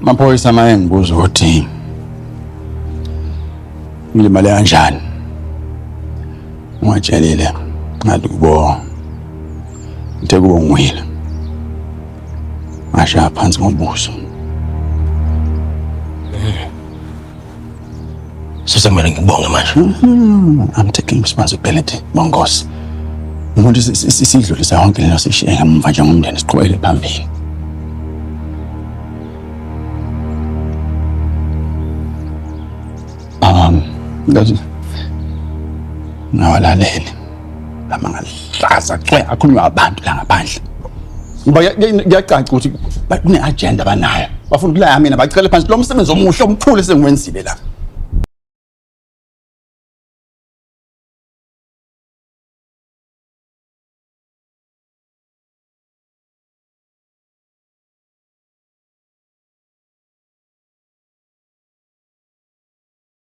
Amaphoyisa maye ngibuza ukuthi ngilimale kanjani. Ungatshelile ngathi kubo ngithe kubo ngiwile. Ngashaya phansi ngobuso. So sekumele ngikubonge manje. I'm taking responsibility, Bongosi. Umuntu sidlulisa yonke lento sishiye ngemuva njengomndeni siqhubekele phambili. Ngathi ngawalaleli lama ngahlaza cwe akhulunywa abantu la ngaphandle. Ngoba kuyacaca ukuthi kune-agenda abanayo. Bafuna ukulaya mina bacele phansi lo msebenzi omuhle omkhulu esengiwenzile la.